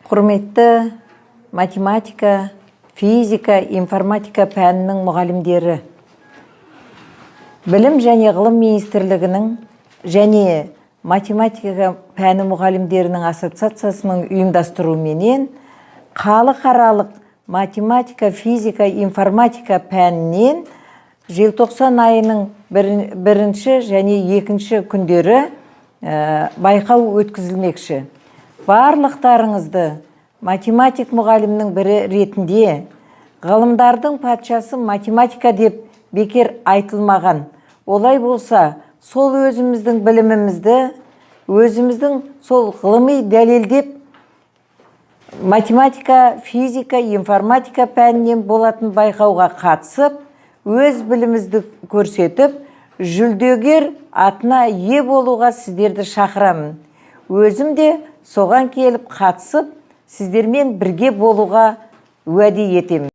Құрметті математика, физика, информатика пәнінің мұғалімдері, Білім және ғылым министрлігінің және математика пәні мұғалімдерінің ассоциациясының ұйымдастыруыменен халықаралық математика, физика, информатика пәнінен желтоқсан айының бірінші және екінші күндері байқау өткізілмекші. Барлықтарыңызды математик мұғалімнің бірі ретінде, ғылымдардың патшасы математика деп бекер айтылмаған. Олай болса, сол өзіміздің білімімізді, өзіміздің сол ғылыми дәлелдеп, математика, физика, информатика пәнінен болатын байқауға қатысып, өз білімімізді көрсетіп, жүлдегер атына ие болуға сіздерді шақырамын. Өзім де соған келіп қатысып, сіздермен бірге болуға уәде етемін.